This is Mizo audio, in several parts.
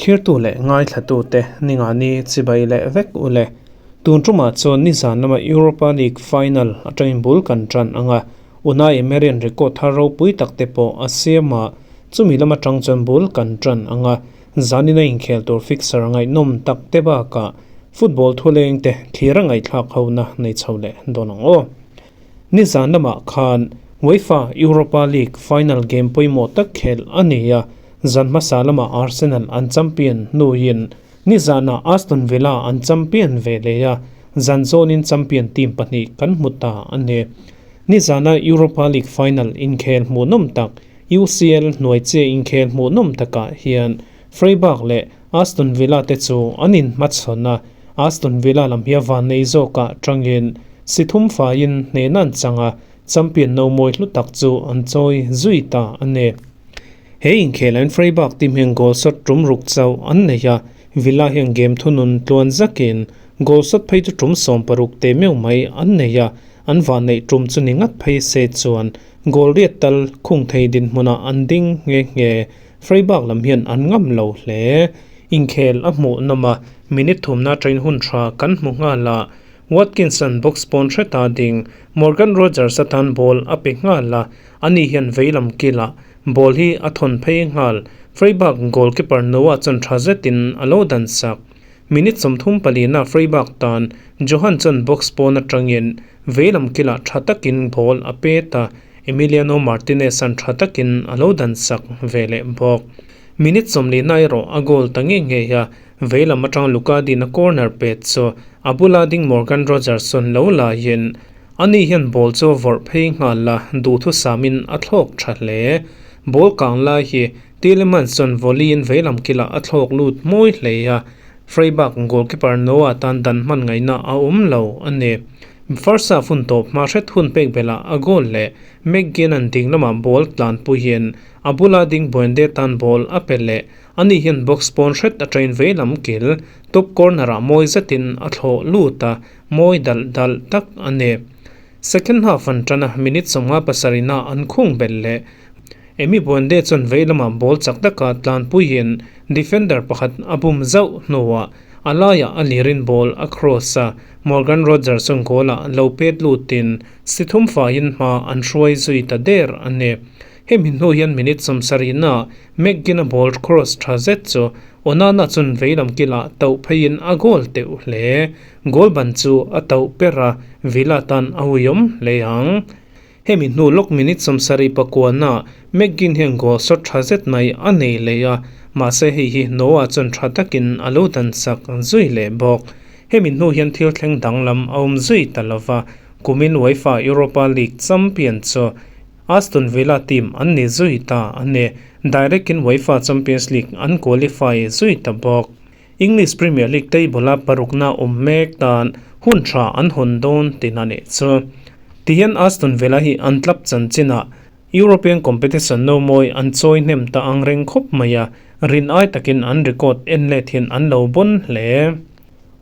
Thlirtu leh ngaithlatute ningani chibai leh vek u le. Tun tumah chuan nizan lama Europa League final atangin bul kan tan ang a, Unai Emery-a'n record thar ropui tak te pawh a siam a, chumi lam atang chuan bul kan tan ang a, zanina inkhel tur fixture ngaihnawm tak te bakah football thuleng te thlir a ngaihthlak hona nei chho leh dawn ang aw. Nizan lamah khan UEFA Europa League final game pawimawh tak khelh a ni a, zan hmasa lamah Arsenal an champion hnuin nizanah Aston Villa an champion ve leh a, zan zawnin champion team pahnih kan hmu ta a ni. Nizana Europa League final inkhel hmuhnawm tak UCL hnuai che inkhel hmuhnawm takah hian Freiburg leh Aston Villa te chu an inhmachhawn a, Aston Villa lam hi a vannei zawkah tangin si thum faiin hnehna an chang a, champion no mawi hlu tak chu an chawi zui ta a ni. He inkhelain Freiburg team hian goal shot tum ruk chauh an nei a, Villa hian game thunun tluan zakin goal shot phei chu tum 16 teh meuh mai an nei a, an vanneih tum chu ni ngat phei se chuan goal riat tal khung thei dinhmunah an ding nghe nghe. Freiburg lam hian an ngam lo hle. Inkhel a hmuh nawm a, minute thumna train hun tha kan hmu nghal a. Watkinson box pawn hreta ding Morgan Rogers atan ball a pe nghal a, ani hian veilam kilah ball hi a thawn phei nghal. Freiburg goalkeeper Noah chuan tha zetin a lo dan sak. Minute 34 na Freiburg tan Johan chuan box pawn atangin veilam kilah tha takin ball a pet a, Emiliano Martinez-a'n tha takin a lo dan sak ve leh bawk. Minute 40 erawh a goal ta nge nge a, veilam atang Luka Dina corner pet chu a bula ding Morgan Rogerson lo laiin ani hian ball chu a vawrh phei nghal a, duhthusamin a thlawk tha hle. Ball kang lai hi Tielemans chuan volley-in veilam kilah a thlawk lut mawi hle a, Freiburg goalkeeper Noah tan dan hman ngaihna a awm lo a ni. First half hun tawp hma hret hun pek belh a goal leh McGinn-a'n ding lamah ball tlan puiin a bula ding Buende tan ball a pe leh. Ani hian box pawn hret a train vei lam kil top corner-ah mawi zetin a thlawh lut a, mawi dalh dalh tak a ni. Second half an tan a, minute 57 ah an khung belh leh. Emi Buende chuan vei lamah ball chak taka tlan puiin defender pakhat a bum zauh hnuah A laiah a lirin ball a cross a, Morgan Rogers chuan goal-ah lo pet lutin si thum faiin hma an hruai zui ta der a ni. Hemi hnu hian minute 70 ah McGinn-a ball cross tha zet chu Onana chuan veilam kilah tauh pheiin a goal teuh hle. Goal ban chu a tauh per a, Villa tan a uiawm hle ang. Hemi hnu lawk minute 79 ah McGinn hian goal shot tha zet mai a nei leh a, mahse hei hi Noah chuan tha takin a lo dan sak zui leh bawk. Hemi hnu hian thil thleng danglam a awm zui ta lova, kumin UEFA Europa League champion chu Aston Villa team an ni zui ta a ni. Direct in UEFA Champions League an qualify zui ta bawk. English Premier League table-a parukna awm mek tan hun tha an hawn dawn tihna nih chu. Tihian Aston Villa hi an club chanchinah European competition no mawi an chawi hnem ta ang reng khawp mai a, rin ai takin an record en let hian an lo bawn hle.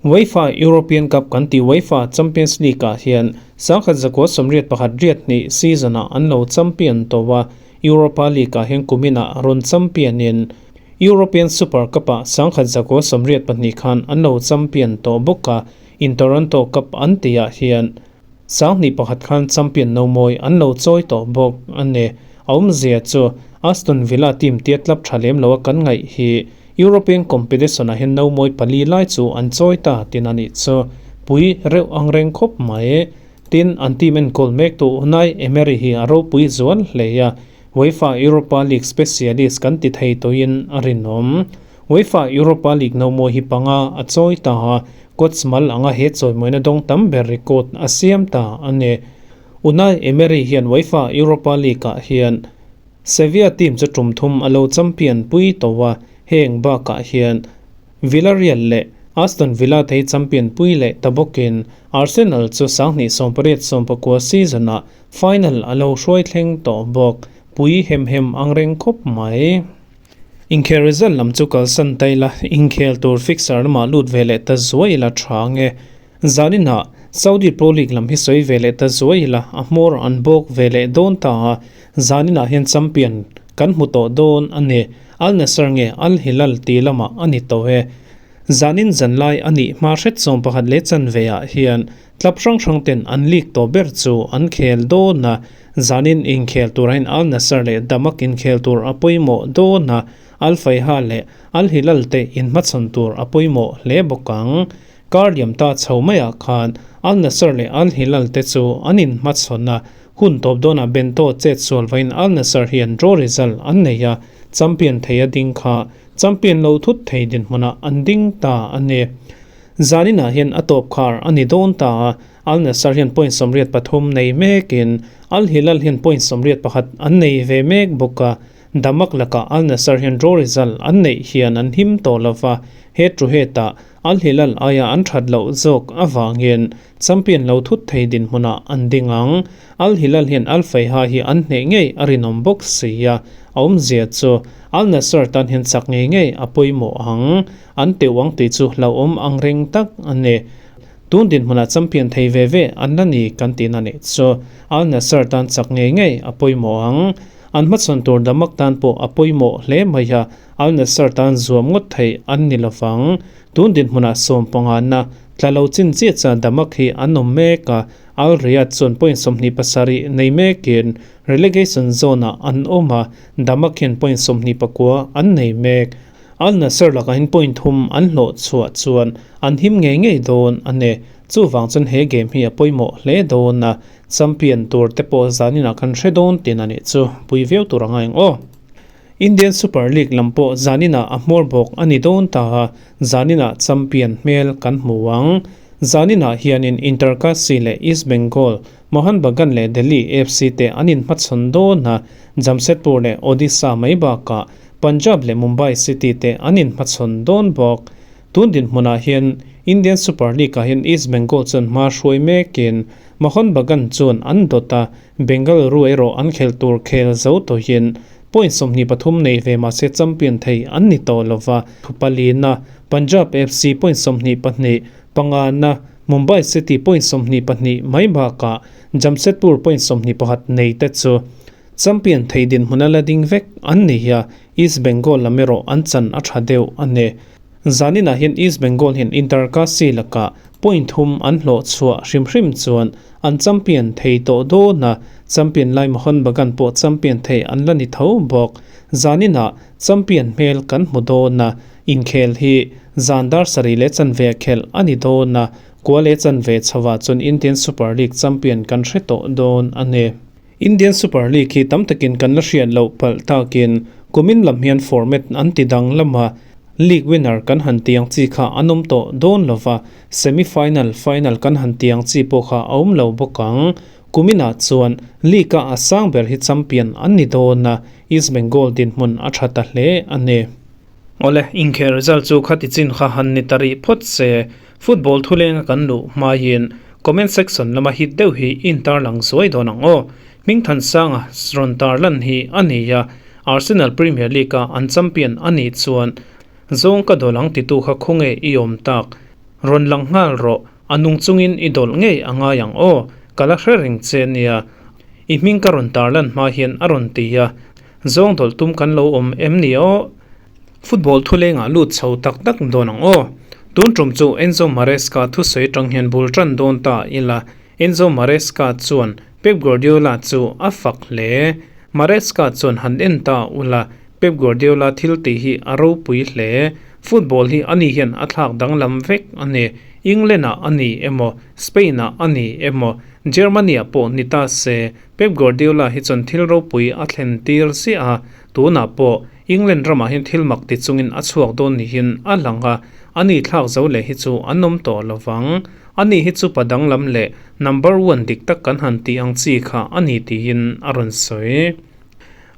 UEFA European Cup kan tih UEFA Champions League-ah hian 1981 82 season-ah an lo champion tawh a, Europa League-ah hian kuminah rawn champion-in European Super Cup-ah 1982 khan an lo champion tawh bawk a, Intertoto Cup an tihah hian 2001 khan champion no mawi an lo chawi tawh bawk a ni. A awmzia chu Aston Villa team tia club tha lem lo a kan ngaih hi European competition-ah hian no mawi pali lai chu an chawi ta tin a nih chu. Pui reuh ang reng khawp mai. Tin, an team enkawl mek tu Unai Emery hi a ropui zual hle a, UEFA Europa League specialist kan ti thei tawhin a rinawm. UEFA Europa League no mawi hi panga a chawi ta a, coach mal anga he chawimawina dawng tam ber record a siam ta a ni. Unai Emery hian UEFA Europa League-ah hian Sevilla team chu tum thum a lo champion pui tawh a, heng bakah hian Villarreal leh Aston Villa te hi champion pui leh ta bawkin Arsenal chu 2018-19 season-ah final a lo hruai thleng tawh bawk. Pui hem hem ang reng khawp mai. Inkhel result lam chu kalsan ta ila, inkhel tur fixture lamah lut ve leh ta zuai ila tha nge. Zaninah Saudi Pro League lam hi sawi ve leh ta zuai ila, a hmawr an bawk ve leh dawn ta a, zaninah hian champion kan hmu tawh dawn a ni. Al Nassr nge Al Hilal tih lamah a ni tawh e. Zanin zanlai a nih hma hret 11 leh chanve ah hian club hrang hrang ten an league tawh ber chu an khel dawn a, zanin inkhel turahin Al Nassr leh Damac inkhel tur a pawimawh dawn a, Al Fayha leh Al Hilal te inhmachhawn tur a pawimawh hle bawk ang. Kar liam ta chho maiah khan Al Nassr leh Al Hilal te chu an inhmachhawn a, hun tawp dawnah Bento chet sual vain Al Nassr hian draw result an nei a, champion thei a ding kha champion lo thut thei dinhmunah an ding ta a ni. Zaninah hian a tawp khar a ni dawn ta a, Al Nassr hian point 83 nei mekin Al Hilal hian point 81 an nei ve mek bawk a, Damac lakah Al Nassr hian draw result an neih hian an him tawh lova, he to hetah Al Hilal aia an that loh zawk avangin champion lo thut thei dinhmunah an ding ang. Al Hilal hian Al Fayha hi an hneh ngei a rinawm bawk si a, a awmzia chu Al Nassr tan hian chak ngei ngei a pawimawh ang. An teuh ang tih chu hlauhawm ang reng tak a ni. Tun dinhmunah champion thei ve ve an la ni kan tihna nih chu Al Nassr tan chak ngei ngei a pawimawh ang. An hmachhawn tur Damac tan pawh a pawimawh hle mai a, Al Nassr tan zuam ngawt theih an ni lovang. Tun dinhmunah sawmpangana tla lo chin chiah chuan Damac hi an awm mek a, Al Riyadh chuan point 27 nei mekin relegation zone-ah an awm a, Damac hian point 29 an nei mek. Al Nassr lakah hian point thum an hlawh chhuah chuan an him ngei ngei dawn a ni. Chuvang chuan he game hi a pawimawh hle dawn a, Champion tur te pawh zaninah kan hre dawn tin a nih chu pui viau tur a ngai ang aw. Indian Super League lam pawh zaninah a hmawr bawk a ni dawn ta a, zaninah champion hmel kan hmu ang. Zaninah hianin Inter Kashi leh East Bengal, Mohun Bagan leh Delhi FC te an inhmachhawn dawn a, Jamshedpur leh Odisha mai bakah Punjab leh Mumbai City te an inhmachhawn dawn bawk. Tun dinhmunah hian Indian Super League-ah hian East Bengal chuan hma hruai mekin Mohun Bagan chuan an dawt a, Bengaluru erawh an khel tur khel zo tawhin point 23 nei ve mahse champion thei an ni tawh lova, thu palina Punjab FC point 22, pangana Mumbai City point 22 mai bakah Jamshedpur point 21 nei te chu champion thei dinhmun a la ding vek an ni a, East Bengal lam erawh an chan a tha deuh a ni. Zaninah hian East Bengal hian Inter Kashi lakah point thum an hlawh chhuah hrim hrim chuan an champion thei tawh dawn a, champion lai Mohun Bagan pawh champion thei an la ni tho bawk. Zaninah champion hmel kan hmu dawn a, inkhel hi zan dar sarih leh chanve khelh a ni dawn a, kua leh chanve chhovah chuan Indian Super League champion kan hre tawh dawn a ni. Indian Super League hi tam takin kan la hriat loh palh takin kumin lam hian format an ti danglam a, league winner kan han ti ang chi kha an awm tawh dawn lo va, semi final, final kan han ti ang chi pawh kha a awm lo bawk ang. Kuminah chuan league a a sang ber hi champion an ni dawn a, East Bengal dinhmun a tha ta hle a ni. Awle, inkhel result chu khati chin kha han ni ta rih phawt se, football thulenga kan luh hmaiin comment section lama hit deuh hi in tarlang zuai dawn ang aw. Hmingthansanga rawn tarlan hi a ni a, Arsenal Premier League a an champion a nih chuan zawng ka dawlh ang titu kha khawnge i awm tak? Rawn lang nghal rawh, a nung chungin i dawlh ngei a ngai ang aw, ka la hre reng che nia. I hming ka rawn tarlan hma hian a rawn ti a, Zawng dawlh tum kan lo awm em ni aw? Football thulengah lut chho tak tak dawn ang aw. Tun tum chu Enzo Maresca thusawi atang hian bul tan dawn ta ila. Enzo Maresca chuan Pep Guardiola chu a fak hle. Maresca chuan han en ta ula, Pep Guardiola thil tih hi a ropui hle. Football hi ani hian a thlak danglam vek a ni. England-ah a ni emaw, Spain-ah a ni emaw, Germany-ah pawh ni ta se, Pep Guardiola hi chuan thil ropui a thlen tir ziah a, tunah pawh England ramah hian thil mak ti chungin a chhuak dawn niin a lang a, ani thlak zo leh hi chu an awm tawh lo vang. Ani hi chu pa danglam leh number one dik tak kan han tih ang chi kha a ni tiin a rawn sawi.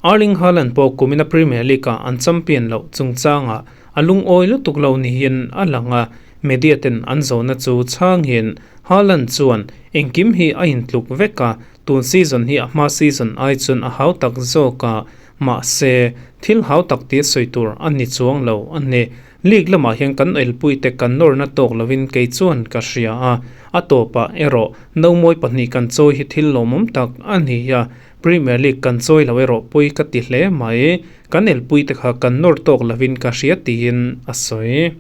Erling Haaland pawh kumina Premier League-ah an champion loh chungchangah a lungawi lutuk lo niin a lang a, media ten an zawhna chu chhangin Haaland chuan engkim hi a intluk vek a, tun season hi a hma season ai chuan a hau tak zawk a, mahse thil hau tak tia sawi tur a ni chuang lo a ni. League lamah hian kan elpuite kan nawrna tawk lovin kei chuan ka hria a, a tawpah erawh nomawi pahnih kan chawi hi thil lawmawm tak a ni a. Premier League kan chawi lo erawh pawi ka ti hle mai. Kan elpui te kha kan nawr tawk lovin ka hria tiin a sawi.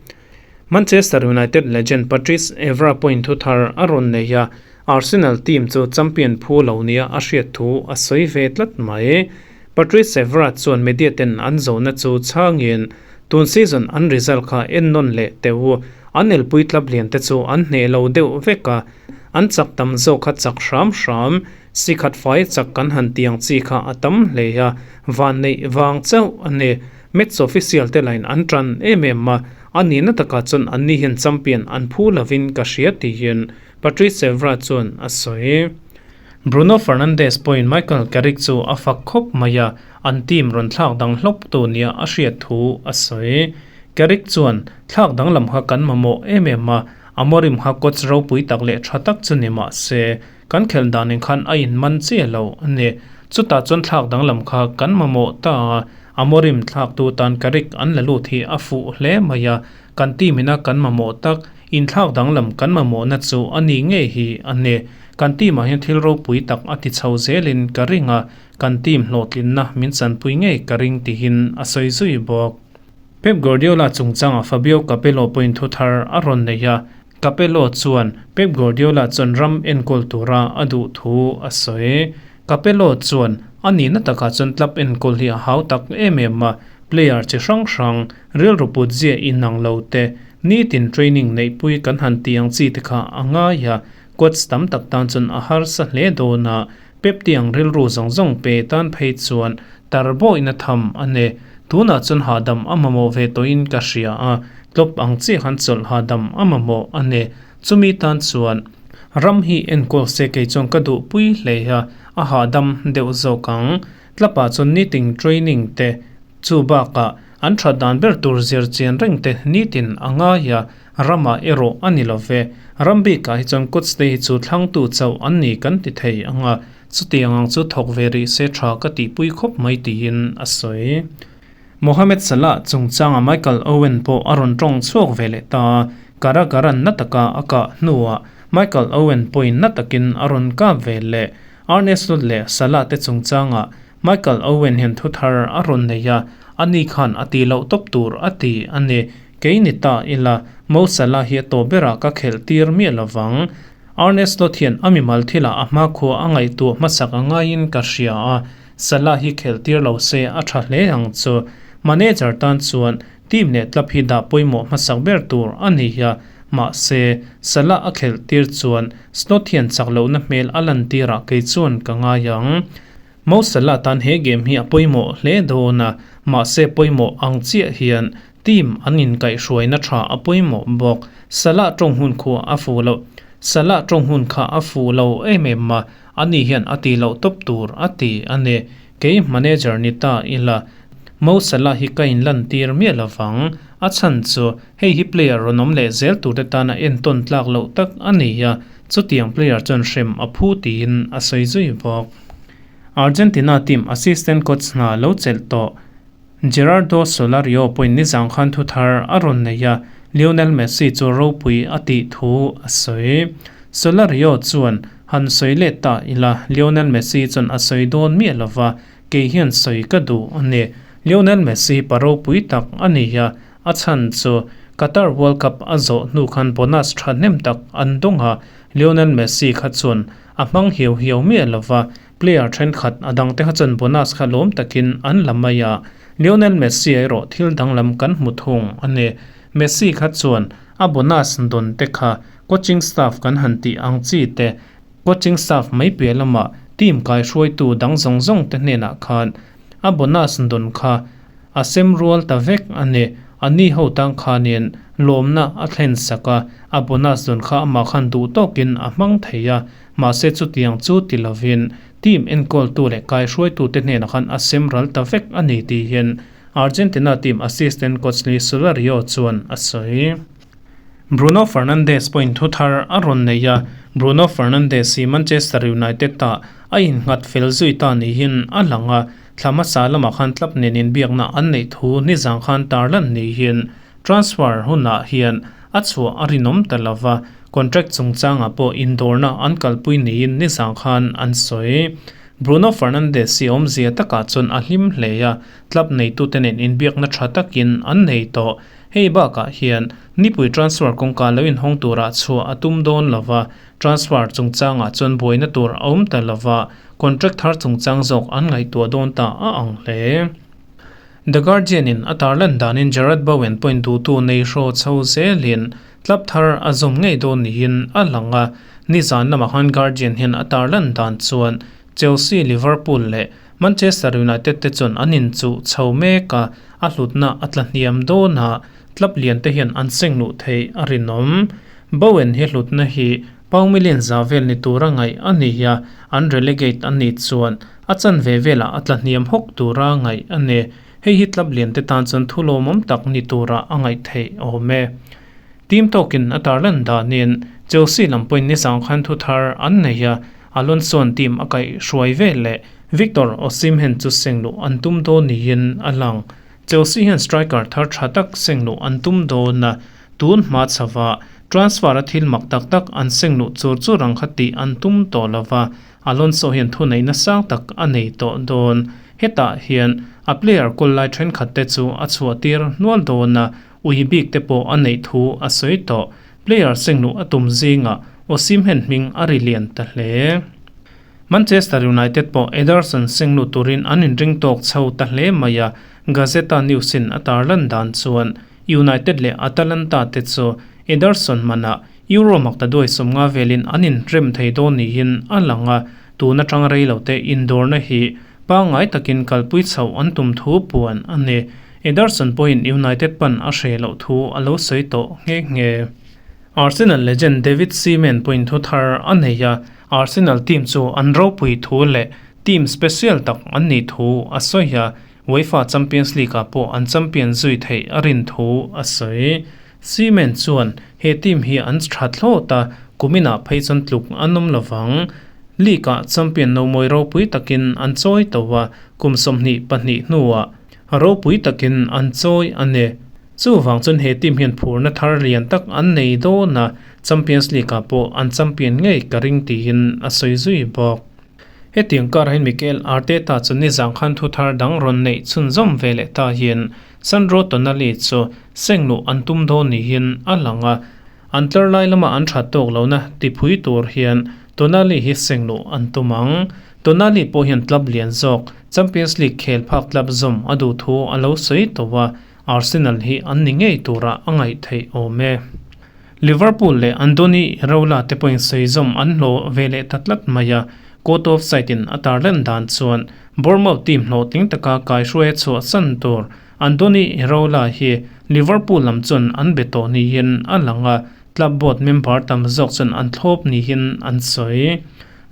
Manchester United legend Patrice Evra pawhin thu thar a rawn nei a, Arsenal team chu champion phu lo nia a hriat thu a sawi ve tlat mai. Patrice Evra chuan media ten an zawhna chu chhangin, Tun season an result kha en nawn leh teh u, an elpui club lian te chu an hneh lo deuh vek a, an chak tam zawk kha chak hram hram, si khat fai chak kan han tiang chi kha a tam hle a, vanneih vang chauh a ni. Mets official te lain an tan em em a, a nihna takah chuan anni hian champion an phu lovin ka hria tiin Patrice Evra chuan a sawi. Bruno Fernandes pawhin Michael Carrick chu a fak khawp mai a, an team rawn thlak dang hlawp tu nia a hriat thu a sawi. Carrick chuan, Thlak danglam kha kan mamawh em em a, Amorim kha coach ropui tak leh tha tak chu ni mah se, Kan khelh dan in khan a in man chiah lo a ni. Chutah chuan thlak danglam kha kan mamawh ta a, Amorim thlak tu tan Carrick an la lut hi a fuh hle mai a, kan team ina kan mamawh tak, inthlak danglam kan mamawhna chu a ni ngei hi a ni. Kan team ah hian thil ropui tak a ti chho zelin ka ring a, kan team hlawhtlinna min chanpui ngei ka ring tihin a sawi zui bawk. Pep Guardiola chungchangah Fabio Capello pawhin thu thar a rawn nei a, Capello chuan Pep Guardiola chuan ram enkawl tura a duh thu a sawi. Capello chuan, A nihna takah chuan club enkawl hi a hau tak em em a, player chi hrang hrang, rilru put zia inang lo te, nitin training neihpui kan han tih ang chi te kha a ngai a, coach tam tak tan chuan a harsa hle dawn a, Pep tiang rilru zawng zawng pe tan phei chuan tar bawihna tham a ni. Tunah chuan hahdam a mamawh ve tawhin ka hria a, tlawp ang chiah khan chawlh hahdam a mamawh a ni. Chumi tan chuan ram hi enkawl se kei chuan ka duhpui hle a, a hahdam deuh zawk ang. Tlapah chuan nitin training te chu bakah an that dan ber tur zir chian reng te nitin a ngai a, Ramah erawh a ni lo ve. Ram bikah hi chuan coach te hi chu thlangtu chauh an ni kan ti thei ang a, chutiang ang chu thawk ve rih se tha ka tihpui khawp mai tiin a sawi. Mohamed Salah chungchanga Michael Owen pawh a rawn tawng chhuak ve leh ta a, Carragher-a'n na taka a kah hnuah Michael Owen pawhin na takin a rawn kap ve leh. Arne Slot leh Salah te chungchangah Michael Owen hian thu thar a rawn nei a, ani khan a ti loh tawp tur a ti a ni. Kei ni ta ila, Mo Salah hi a tawp berah ka khelh tir miah lovang. Arne Slot hian a mimal thilah a hmakhua a ngaihtuah hmasak a ngaiin ka hria a, Salah hi khelh tir lo se a tha hle ang chu. Manager tan chuan team leh club hi dah pawimawh hmasak ber tur a ni a, mahse, Salah a khelh tir chuan Slot hian chak lohna hmel a lantirah kei chuan ka ngai ang. Mo Salah tan he game hi a pawimawh hle dawn a, mahse pawimawh ang chiah hian team an inkaihhruaina tha a pawimawh bawk. Salah tawng hun khu a fuh loh Salah tawng hun kha a fuh lo em em a, ani hian a ti loh tawp tur a ti a ni. Kei manager ni ta ila, Mo Salah hi ka inlantir miah lovang. A chhan chu hei hi player rawn awm leh zel turte tana entawn tlak loh tak a ni a, chutiang player chuan hrem a phu tiin a sawi zui bawk. Argentina team assistant coach hna lo chelh tawh Gerardo Solario pawhin nizang khan thu thar a rawn nei a, Lionel Messi chu ropui a tih thu a sawi. Solario chuan, Han sawi let ta ila, Lionel Messi chuan a sawi dawn miah lova, kei hian sawi ka duh a ni. Lionel Messi pa ropui tak a ni a, a chhan chu Qatar World Cup a zawh hnu khan bonus thahnem tak an dawng a, Lionel Messi kha chuan A hmang hiau hiau miah lova, player thenkhat a dangte kha chuan bonus kha lawm takin an la mai a, Lionel Messi erawh thil danglam kan hmu thung a ni. Messi kha chuan a bonus dawn te kha coaching staff kan han tih ang chi te, coaching staff mai piah lamah team kaihruaitu dang zawng zawng te hnenah khan a bonus dawn kha A sem rual ta vek a ni. A ni ho tang khanin lawmna a thlen sak a, a bonus dawn kha amah khan duh tawkin a hmang thei a, mahse chutiang chu ti lovin team enkawltu leh kaihruaitute hnenah khan a sem ral ta vek a ni tihin Argentina team assistant coach Luis Solario chuan a sawi. Bruno Fernandes pawhin thu thar a rawn nei a, Bruno Fernandes hi Manchester United ah a innghat fel zui ta niin a lang a, thla hmasa lamah khan club nen inbiakna an neih thu nizang khan tarlan niin transfer hunah hian a chhuah a rinawm ta lova, contract chungchangah pawh indawrna an kalpui niin nizang khan an sawi. Bruno Fernandes hi awmzia takah chuan a hlim hle a, club neitute nen inbiakna tha takin an nei tawh. Hei bakah hian nipui transfer kawngka lo inhawng turah chhuah a tum dawn lo va, transfer chungchangah chuan buaina tur a awm ta lo va, contract thar chungchang zawk an ngaihtuah dawn ta a ang hle. The Guardian in a tarlan danin Jarrod Bowen point duhtu nei hraw chho zelin club thar a zawm ngei dawn niin a lang a, nizan lamah khan Guardian hian a tarlan dan chuan Chelsea, Liverpool leh Manchester United te chuan an inchuh chho mek a, a hlutna a tla hniam dawn a, club lian te hian an seng luh theih a rinawm. Bowen hi hlutna hi pound million za vel ni tura ngaih a ni a, an relegate a nih chuan a chanve velah a tla hniam hawk tura ngaih a ni. Hei hi club lian te tan chuan thu lawmawm tak ni tura a ngaih theih awm e. Team tawkin a tarlan danin Chelsea lam pawhin nizang khan thu thar an nei a, Alonso-a'n team a kaih hruai ve leh Victor Osimhen chu seng luh an tum dawn niin a lang. Chelsea hian striker thar tha tak seng luh an tum dawn a, tun hma chhava transfer a thil mak tak tak an seng luh chur chur ang kha tih an tum tawh lo va, Alonso hian thuneihna sang tak a nei tawh dawn. Hetah hian a player kawl lai thenkhat te chu a chhuah tir hnual dawn a, ui bik te pawh a neih thu a sawi tawh. Player sengluh a tum zingah Osimhen hming a ri lian ta hle. Manchester United pawh Ederson sengluh turin an inring tawk chho ta hle mai a, Gazzetta News-in a tarlan dan chuan United leh Atalanta te chu Ederson manah Euro makta duai 50 velin an inrem thei dawn niin a lang a, tun atang rei lo te indawrna hi pangngai takin kalpui chhoh an tum thu puan a ni. Ederson pawhin United pan a hre loh thu a lo sawi tawh nghe nghe. Arsenal legend David Seaman pawhin thu thar a nei a, Arsenal team chu an ropui thu leh team special tak an nih thu a sawi a, UEFA Champions League-ah pawh an champion zui theih a rin thu a sawi. Seaman chuan he team hi an tha thlawt a, kuminah phei chuan tluk an awm lo vang. League-ah champion nomawi ropui takin an chawi to a, kum 22 hnuah ropui takin an chawi a ni. Chuvang chuan he team hian phurna thar lian tak an nei dawn a, Champions League-ah pawh an champion ngei ka ring tiin a sawi zui bawk. Hetiang karah hian Mikel Arteta chu nizang khan thu thar dang rawn neih chhunzawm ve leh ta hian Sandro Tonali chu sengluh an tum dawn niin a lang a, an tlar lai lama an that tawk lohna tiphui tur hian Tonali hi sengluh an tum ang. Tonali pawh hian club lian zawk Champions League khel phak club zawm a duh thu a lo sawi tawh a, Arsenal hi an ni ngei tura a ngaih theih awm e. Liverpool leh Andoni Iraola te pawhin sawi zawm an hlawh ve leh ta tlat mai a, Court of Sight-in a tarlan dan chuan Bournemouth team hlawhtling taka kaihruai a chhuahsan tur Andoni Iraola hi Liverpool lam chuan an be tawh niin a lang a, club board member tam zawk chuan an thlawp niin an sawi.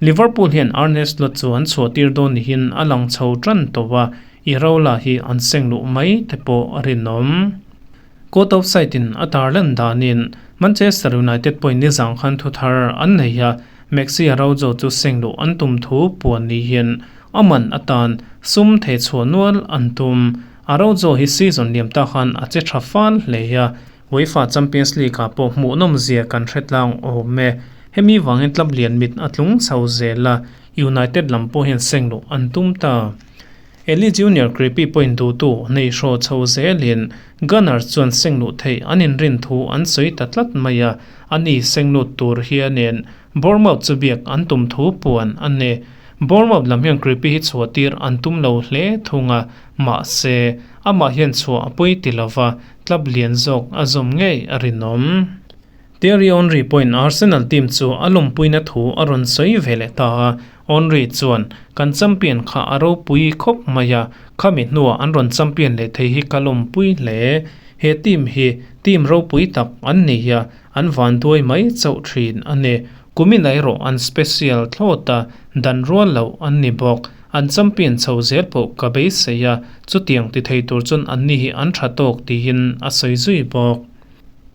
Liverpool hian Arne Slot chu an chhuahtir dawn niin a lang chho tan tawh a, Iraola hi an seng luh mai te pawh a rinawm. Court of Sight-in a tarlan danin Manchester United pawhin nizang khan thu thar an nei a, Maxi Araujo chu seng luh an tum thu puan ni hian a man atan sum thei chhuah nual an tum. Araujo hi season liam ta khan a che tha fal hle a, UEFA Champions League-ah pawh hmuhnawm zia kan hre tlang awm e. Hemi vangin club lian mit a tlung chho zel a, United lam pawh hian seng luh an tum ta. Eli Junior Creepy pawhin duhtu nei hraw chho zelin Gunners chuan seng luh theih an inrin thu an sawi ta tlat mai a, ani seng lut tur hianin Bournemouth chu biak an tum thu puan a ni. Bournemouth lam hian Creepy hi chhuah tir an tum lo hle thung a, mahse, amah hian chhuah a pawi ti lova, club lian zawk a zawm ngei a rinawm. Thierry Henry pawhin Arsenal team chu a lawmpuina thu a rawn sawi ve leh ta a, Henry chuan, Kan champion kha a ropui khawp mai a, khami hnuah an rawn champion leh thei hi ka lawmpui hle. He team hi team ropui tak an ni a, an vanduai mai chauh thin a ni. Kumin erawh an special thlawt a, dan rual loh an ni bawk. An champion chho zel pawh ka beisei a, chutiang ti thei tur chuan anni hi an tha tawk tiin a sawi zui bawk.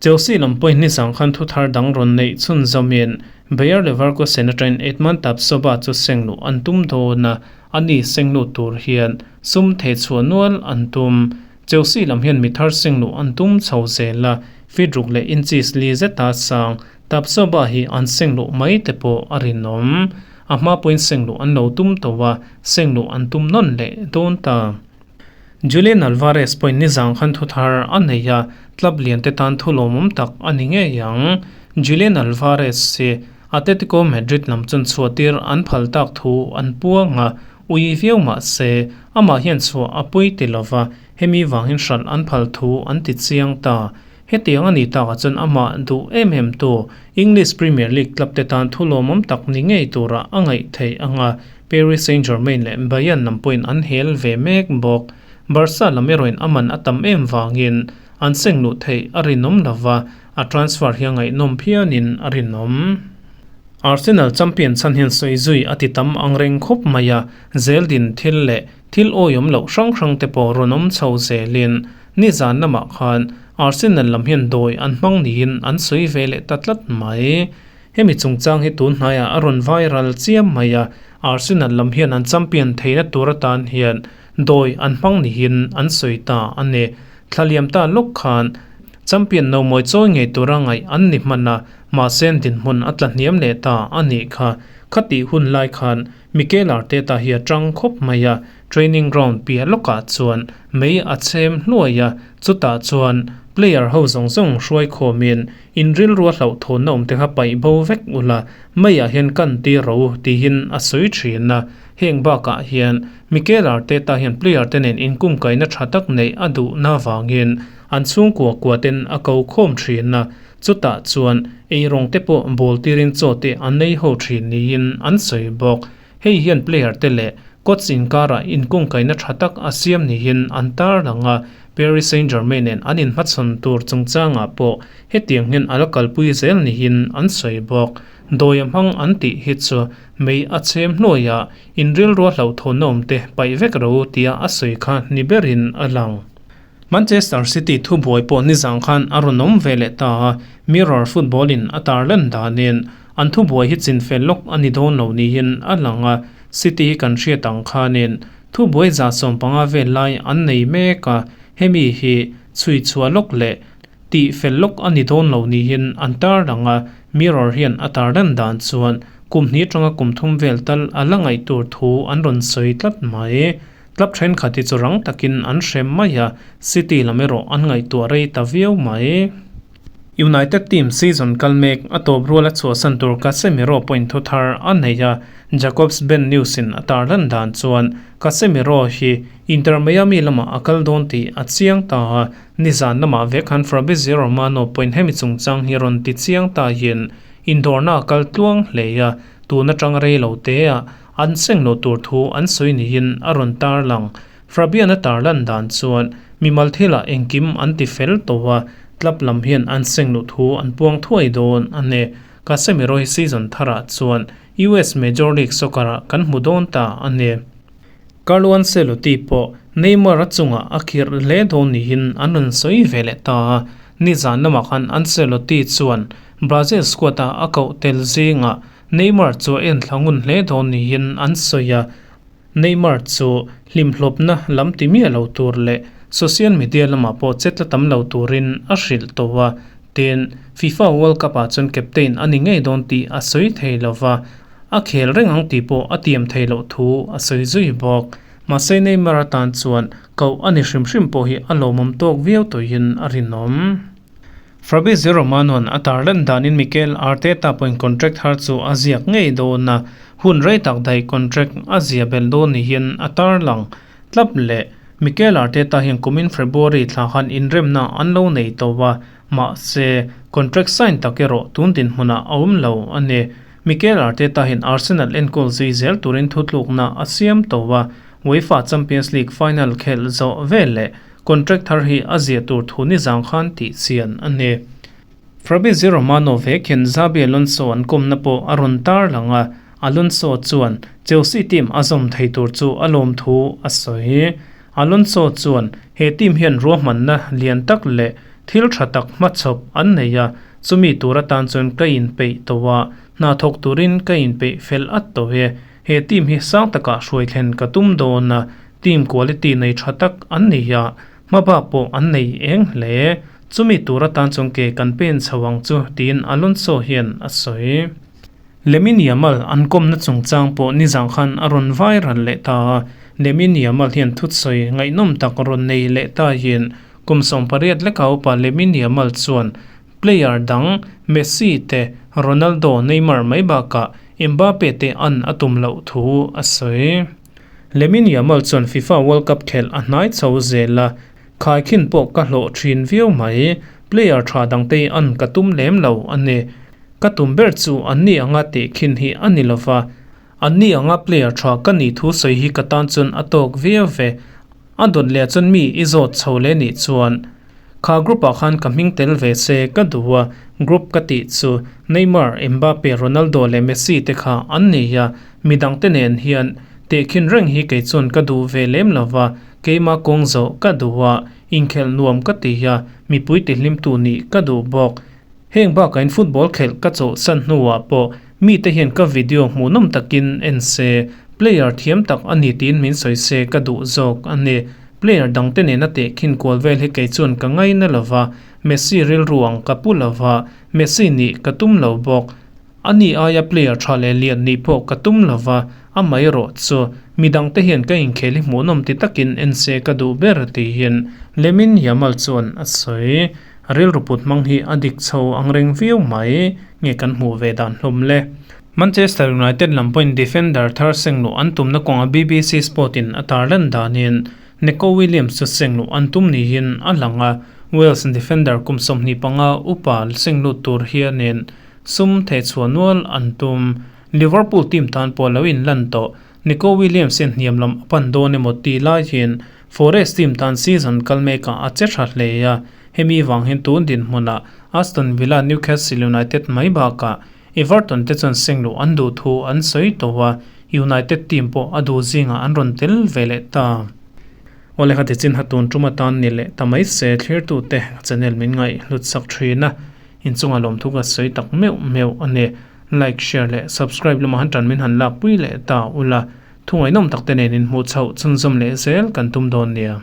Chelsea lam pawhin nizang khan thu thar dang rawn neih chhun zawmin Bayer Leverkusen atangin Edmund Tapsoba chu seng luh an tum dawn a, ani seng lut tur hian sum theh chhuah nual an tum. Chelsea lam hian mi thar seng luh an tum chho zel a, feet ruk leh inches li zeta sang Tapsoba hi an seng luh mai te pawh a rinawm. A hma pawhin seng luh an lo tum tawh a, seng luh an tum nawn leh dawn ta. Julian Alvarez pawhin nizang khan thu thar a nei a, club lian te tan thu lawmawm tak a ni ngei ang. Julian Alvarez hi Atletico Madrid lam chuan chhuahtir an phal tak thu an puang a, ui viau mah se, amah hian chhuah a pawi ti lova, hemi vangin hralh an phal thu an ti chiang ta. Hetiang a nih takah chuan amah duh em em tu English Premier League club te tan thu lawmawm tak ni ngei turah a ngaih theih ang a, Paris Saint-Germain leh Bayern lam pawhin an hel ve mek bawk. Barca lam erawhin a man a tam em vangin an seng luh theih a rinawm lova, a transfer hi a ngaihnawm phianin a rinawm. Arsenal champion chhan hian sawi zui a ti tam ang reng khawp mai a, zeldin thil leh thil awiawm loh hrang hrang te pawh rawn awm chho zelin Nizan lamah khan Arsenal lam hian dawi an hmang niin an sawi ve leh ta tlat mai. Hemi chungchang hi tun hnaiah a rawn viral chiam mai a, Arsenal lam hian an champion theihna tur atan hian dawi an hmang niin an sawi ta a ni. Thla liam ta lawk khan champion no mawi chawi ngei tura ngaih an ni hman a, mahse dinhmun a tla hniam leh ta a nih kha. Khatih hun lai khan Mikel Arteta hi a tang khawp mai a, Training ground piah lawkah chuan mei a chhem hluai a, chutah chuan player ho zawng zawng hruai khawmin in rilrua hlauhthawnna awm te kha paih bo vek ula, meiah hian kan ti ro tihin a sawi thin a. Heng bakah hian Mikel Arteta hian player te nen inkumkaihna tha tak neih a duhna vangin an chhungkua kua ten a ko khawm thin a, chutah chuan eirawng te pawh bawl tirin chaw te an nei ho thin niin an sawi bawk. Hei hian player te leh coach inkarah inkungkaihna tha tak a siam niin an tarlang a, Paris Saint-Germain nen an inhmachhawn tur chungchangah pawh hetiang hian a la kalpui zel niin an sawi bawk. Dawi a hmang an tih hi chu mei a chhem hnuaiah inrilrua hlauhthawnna awm te paih vek ro tia a sawi kha ni berin a lang. Manchester City thubuai pawh nizang khan a rawn awm ve leh ta a, Mirror Football in a tarlan danin an thubuai hi chinfel lawk a ni dawn lo niin a lang a, City hi kan hriat ang khanin thubuai 150 vel lai an nei mek a, hemi hi chhui chhuah lawk leh tih fel lawk a ni dawn lo niin an tarlang a, Mirror hian a tarlan dan chuan kum hnih atanga kum thum vel tal a la ngaih tur thu an rawn sawi tlat mai. Club thenkhat hi chu rang takin an hrem mai a, City lam erawh an ngaihtuah rei ta viau mai. United team season kal mek a tawp rual a chhuahsan tur Casemiro pawhin thu thar a nei a, Jacobs Ben News in a tarlan dan chuan Casemiro hi Inter Miami lamah a kal dawn tih a chiang ta a, nizan lamah vek khan Fabrizio Romano pawhin hemi chungchang hi rawn ti chiang ta hian indawrna a kal tluang hle a, tun atang rei lo te a An seng loh tur thu an sawi niin a rawn tarlang. Fabian-a tarlan dan chuan mimal thilah engkim an ti fel tawh a, club lam hian an seng loh thu an puang thuai dawn a ni. Casemiro hi season tharah chuan US Major League Soccer-ah kan hmu dawn ta a ni. Carlo Ancelotti pawh Neymar-a chungah a khirh hle dawn niin an rawn sawi ve leh ta a, nizan lamah khan Ancelotti chuan Brazil squad-a a koh tel zingah Neymar chu a enthla ngun hle dawn niin an sawi a, Neymar chu hlimhlawpna lam ti miah lo tur leh social media lamah pawh che tla tam lo turin a hrilh tawh a, tin, FIFA World Cup ah chuan captain a ni ngei dawn tih a sawi thei lo va, a khel reng ang tih pawh a tiam thei loh thu a sawi zui bawk. Mahse Neymar atan chuan koh a ni hrim hrim pawh hi a lawmawm tawk viau tawhin a rinawm. Fabrizio Romano-a'n a tarlan danin Mikel Arteta pawhin contract thar chu a ziak ngei dawn a, hun rei tak daih contract a zia belh dawn niin a tarlang tlap leh. Mikel Arteta hian kumin February thla khan inremna an lo nei tawh a, mahse contract sign tak erawh tun dinhmunah a awm lo a ni. Mikel Arteta hian Arsenal enkawl zui zel turin thutlukna a siam tawh a, UEFA Champions League final khelh zawh vel leh Contract thar hi a zia tur thu nizang khan tih chian a ni. Fabrizio Romano vek hian Xabi Alonso an kawmna pawh a rawn tar lang a, Alonso chuan Chelsea team a zawm thei tur chu a lawm thu a sawi. Alonso chuan he team hian ruahmanna lian tak leh thil tha tak hmachhawp an nei a, chumi tur atan chuan ka inpeih tawh a, hna thawk turin ka inpeih fel at tawh e. He team hi sang takah hruai thlen ka tum dawn a, Team quality nei tha tak an nei a, hmabak pawh an nei eng hle. Chumi tur atan chuan ke kan pen chho ang chu, tiin Alonso hian a sawi. Lamine Yamal an kawmna chungchang pawh nizan khan a rawn viral leh ta a, Lamine Yamal hian thutsawi ngaihnawm tak rawn nei leh ta hian kum 18 leka upa Lamine Yamal chuan player dang Messi te, Ronaldo, Neymar mai bakah Mbappe te an a tum loh thu a sawi. Lamine Yamal chuan FIFA World Cup khelh a hnai chho zel a, khaikhin pawh ka hlawh thin viau mai, player tha dangte an ka tum lem lo a ni. Ka tum ber chu anni anga tehkhin hi a ni lova, anni anga player tha ka nih thu sawi hi ka tan chuan a tawk viau ve. A dawt leh chuan mi i zawt chho leh nih chuan kha group ah khan ka hming tel ve se ka duh a, group ka tih chu Neymar, Mbappe, Ronaldo leh Messi te kha an ni a, midang te nen hian tehkhin reng hi kei chuan ka duh ve lem lova, keima kawng zawh ka duh a, inkhelh nuam ka ti a, mipui tihlimtu nih ka duh bawk. Heng bakain football khelh ka chawlhsan hnuah pawh mite hian ka video hmuhnawm takin en se, player thiam tak a ni tiin min sawi se ka duh zawk a ni. Player dangte nena tehkhin kual vel hi kei chuan ka ngaina lova, Messi rilru ang ka pu lova, Messi nih ka tum lo bawk. A ni aia player tha leh lian nih pawh ka tum lova, amaherawh chu midangte hian ka inkhel hi hmuhnawm ti takin en se ka duh ber tiin Lamine Yamal chuan a sawi. Rilru put hmang hi a dik chho ang reng viau mai nge kan hmuh ve dan hlawm le. Manchester United lam pawhin defender thar sengluh an tumna kawnga BBC Sport in a tarlan danin Neco Williams chu sengluh an tum niin a lang a, Wales defender kum 25 upa senglut tur hianin sum thehchhuah nual an tum. Liverpool team tan pawh lo inlan tawh. Nico Williams hian hniam lam a pan dawn emaw tih lai hian Forest team tan season kal mekah a che tha hle a, hemi vang hian tun dinhmunah Aston Villa, Newcastle United mai bakah Everton te chuan sengluh an duh thu an sawi tawh a, United team pawh a duh zingah an rawn tel ve leh ta. Awle kha tichin ha tun tum atan ni leh ta mai se thlirtute channel min ngaih hlut sak thin a, inchunga lawmthu ka sawi tak meuh meuh a ni. Like, share leh subscribe lamah han tan min han lakpui leh ta ula, thu ngaihnawm tak te nen inhmuh chhoh chhunzawm leh zel kan tum dawn nia.